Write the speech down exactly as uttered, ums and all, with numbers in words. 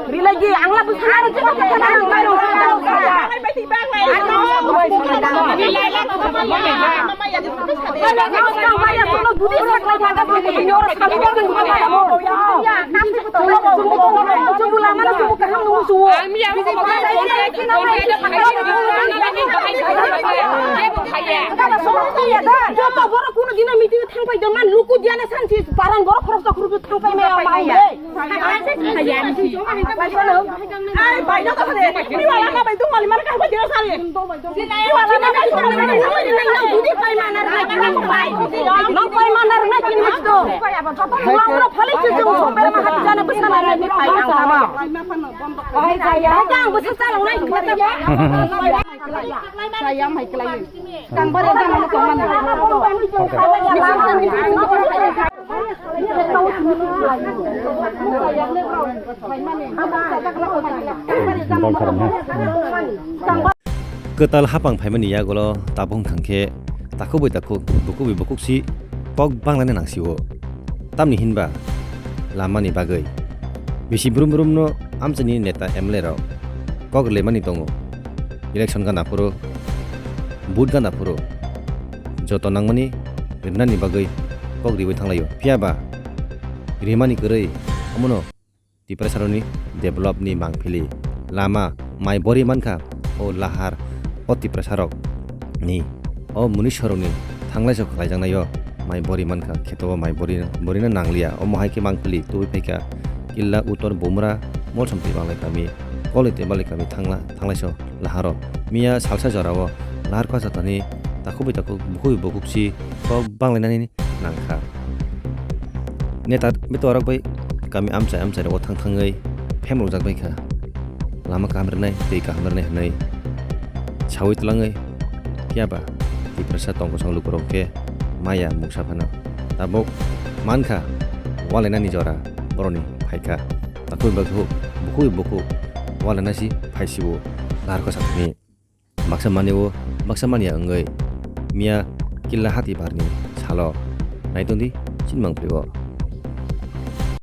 Rilai di, ang labu sari kita kita nang mairung kita nang saya. Joto borok kuno dino meeting thang pai dong man luku diana sansi paran borok khorok khorok thang pai mai mai. Kwtal hapang phaimani yagulo tabuk wngkha khe takhuk bai takhuk, bukhuk bai bukhuk si kok banglaina nangsio. Tamni hinba lamani bagwi bisi brum brumno amchaini neta M L A rok kok rwlaimani tongo. Election gana phuru, vote gana phuru joto nangmani rinani bagwi kok riwi thanglaio. Phiya ba rimani kwrwi omono Tiprasarokni developni mangpili lama mai bori mankha o lahar o Tiprasarokni o munisarokni thanglaiso khlaijaknaio mai bori mankha kheto o mai bori borino nangliya omo hai khe mangpili tubui phaikha Killa Uttor Bumra Molsomtwi Banglai kami Koloi tei Balai kami thangla thanglaiso laharo miya salsa jorao lahar khasatani takhukbai takhuk bukhukbai bukhuk si kok banglainani nangkha. Neta betwarok bai kami amchai amchai rogo thang thangwi phemrokjak bai kha. Lama kaham rwnai, twi kaham rwnai hwnwi sawi twlangwi phiya ba Tiprasa tongkosong lukurok khe maya mungsa phano tabuk mankha walainani jora borokni phaikha. Takhuk bai takhuk, bukhuk bai bukhuk walaina si phaisio lahar khasatani. Baksa mani o baksa manya wngwi miya Killa hati barni salo naitung di chini mangpili o.